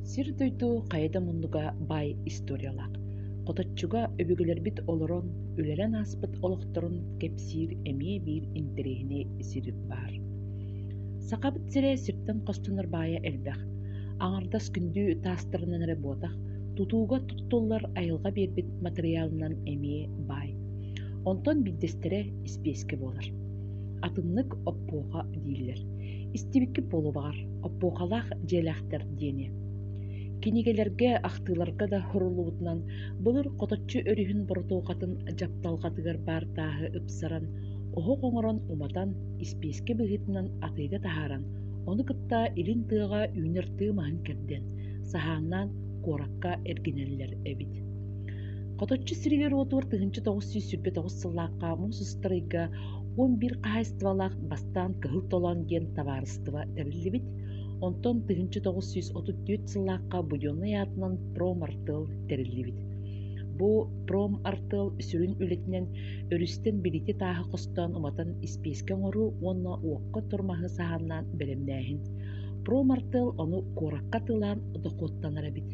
Сир-дойду хайа да муннуга баай историялаах. Хоточчуга өбүгэлэрбит олорон, үлэлээн ааспыт олохторун кэпсиир эмиэ биир интэриэһинэй сир баар. Сахабыт сирэ сиртэн хостонор баайа элбэх. Аҥардас күндү таастарынан эрэ буотах, тутууга туттуллар айылҕа биэрбит матырыйаалынан эмиэ баай. Онтон биирдэстэрэ испиэскэ буолар. Атыннык оппуоха дииллэр. Истибиккит буолуо баҕар, оппуохалаах дьиэлээхтэр диэни. Кинигэлэргэ, ахтыыларга да суруллубутунан, былыр Хоточчу өрүһүн боротуохатын дьапталҕатыгар баар тааһы ыпсаран, оһох оҥорон уматан, испиэскэ быһыытынан атыыга таһааран, ону кытта илин тыаҕа үүнэр тыы маһын кэрдэн, саһааннаан куоракка эргинэллэр эбит. Хоточчу сиригэр-уотугар 1929 сыллаахха муус устар ыйга 11 хаһаайыстыбалаах бастаан Кыһыл Толоон диэн табаарыстыба тэриллибит, онтон 1934 сыллаахха Буденный аатынан промартыал тэриллибит. Бу промартыал сүрүн үлэтинэн өрүстэн билити тааһы хостоон уматан испиэскэ оҥоруу уонна уокка турмаһы саһааннаан бэлэмнээһин. Промартыал ону куоракка атыылаан дохуоттанар эбит.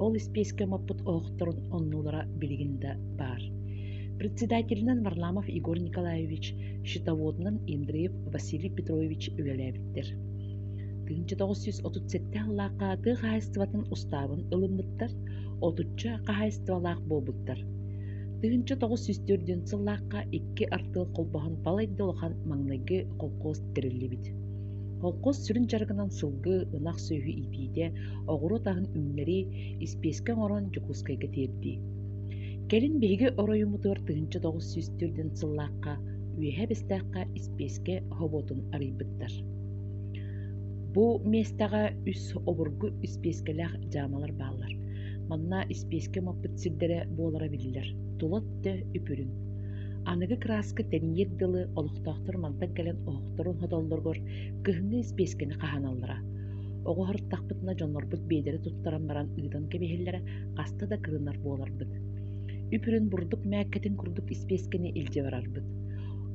Ол испиэскэ умаппыт оһохторун оннулара билигин да баар. Председателинэн Варламов Егор Николаевич, счетоводунан Ендреев Василий Петрович үлэлээбиттэр. 1937 сыллаахха тыа хаһаайыстыбатын устаабын ылыммыттар, отучча хаһаайыстыбалаах буолбуттар. 1904 сыллаахха икки артыал холбоһон балайда улахан маҥнайгы холкуос тэриллибит. Холкуос сүрүн дьарыгынан сылгы, ынах сүөһү иитиитэ, оҕуруот аһын үүннэрии, испиэскэ оҥорон Дьокуускайга тиэрдии. Кэлин биһиги оройуоммутугар 1904 сыллаахха Үөһээ Бэстээххэ испиэскэ собуотун арыйбыттар. Бу миэстэҕэ үс обургу испиэскэлээх дьаамалар бааллар. Манна испиэскэ умаппыт сирдэрэ буолара биллэр, тула өттө үп-үрүҥ. Аныгы кырааска тэнийиэр дылы олохтоохтор мантан кэлэн оһохторун хотоллоругар кыһыҥҥы испиэскэни хаһааналлара. Оҕо сырыттахпытына дьоннорбут биэдэрэ туттаран баран ыытан кэбиһэллэрэ, хаста да кырынар буоларбыт. Үп-үрүн бурдук мээккэтин курдук испиэскэни илдьэ барарбыт.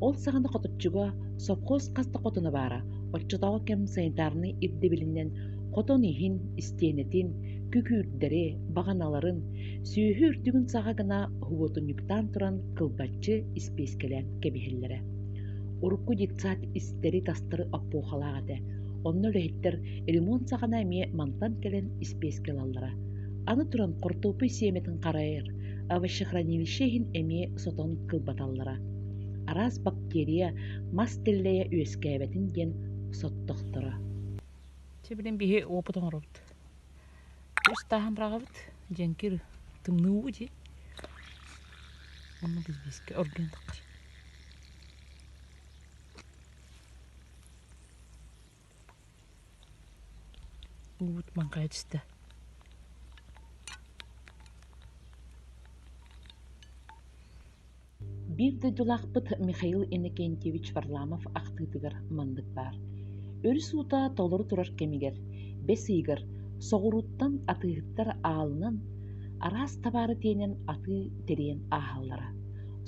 Ол саҕана Хоточчуга совхоз хас да хотоно баара, оччотооҕу кэм санитарнай ирдэбилинэн хотон иһин, истиэнэтин, күкүүрдэри, баҕаналарын, сүөһү үрдүгүн саҕа гына хубуотунньуктаан туран кылбаччы испиэскэлээн кэбиһэллэрэ. Урукку детсад истэри-тастары оппуохалаах этэ, онно үлэһиттэр ремонт саҕана эмиэ мантан кэлэн испиэскэ ылаллара. Аны туран хортуоппуй сиэмэтин харайар, овощехранилище иһин эмиэ сотон кылбаталлара. Араас бактерия, мас тэллэйэ үөскээбэтин диэн соттохторо. Чэ билин биһи опыт оҥоробут. Үс тааһын быраҕабыт, дьэҥкир тымныы уу дии. Онно биэскэ оргуйан таххар. Уубут маҥхайа түстэ. Биир дойдулаахпыт Михаил Иннокентьевич Варламов ахтыытыгар маннык баар: Өрүс уута толору турар кэмигэр, бэс ыйыгар соҕурууттан атыыһыттар аалынан араас табаары тиэнэн атыы тэрийэн ааһаллара.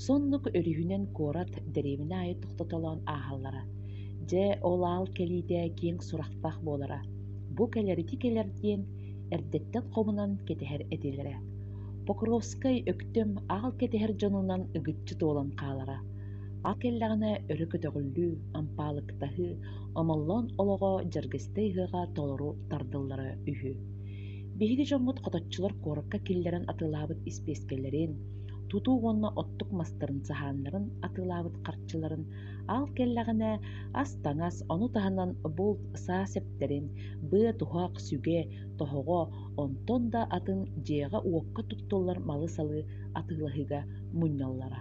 Соннук өрүһүнэн куорат, дэриэбинэ аайы тохтотолоон ааһаллара. Дьэ, ол аал кэлиитэ киэҥ сурахтаах буолара. Бу кэлэрити кэлэр диэн эрдэттэн хомунан кэтэһэр этилэрэ. Покровскай Өктөм аал кэтэһэр дьонунан ыгыччы туолан хаалара. Аал кэллэҕинэ өрө көтөҕүллүү, ампаалыктаһыы, Омоллоон олоҕо Дьаргыстай ыһыаҕа толору тардыллара үһү. Биһиги дьоммут хоточчулар куоракка киллэрэн атыылаабыт испиэскэлэрин, тутуу уонна оттук мастарын саһааннарын атыылаабыт харчыларын аал кэллэҕинэ ас-таҥас, ону таһынан булт саа сэптэрин, быа-туһах, сүгэ, тоһоҕо, онтон да атын дьиэҕэ-уокка туттуллар малы-салы атыылаһыыга мунньаллара.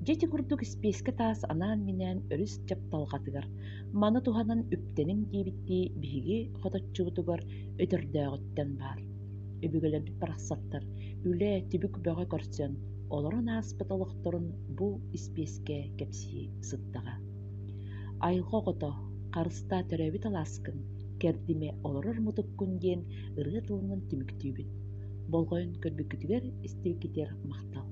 Дьэ ити курдук испиэскэ таас анаан-минээн өрүс дьапталҕатыгар маны туһанан үптэниҥ диэбиттии биһиги хоточчубутугар өтөрдөөҕүттэн баар. Өбүгэлэрбит барахсаттар үлэ, түбүк бөҕө көрсөн, олорон ааспыт олохторун бу испиэскэ кэпсии сыттаҕа. Айылҕа оҕото, харыстаа төрөөбүт алааскын, кэрдимэ олорор мутуккун диэн ырыа тылынан түмүктүүбүт. Болҕойон көрбүккүтүгэр, истибиккитигэр махтал.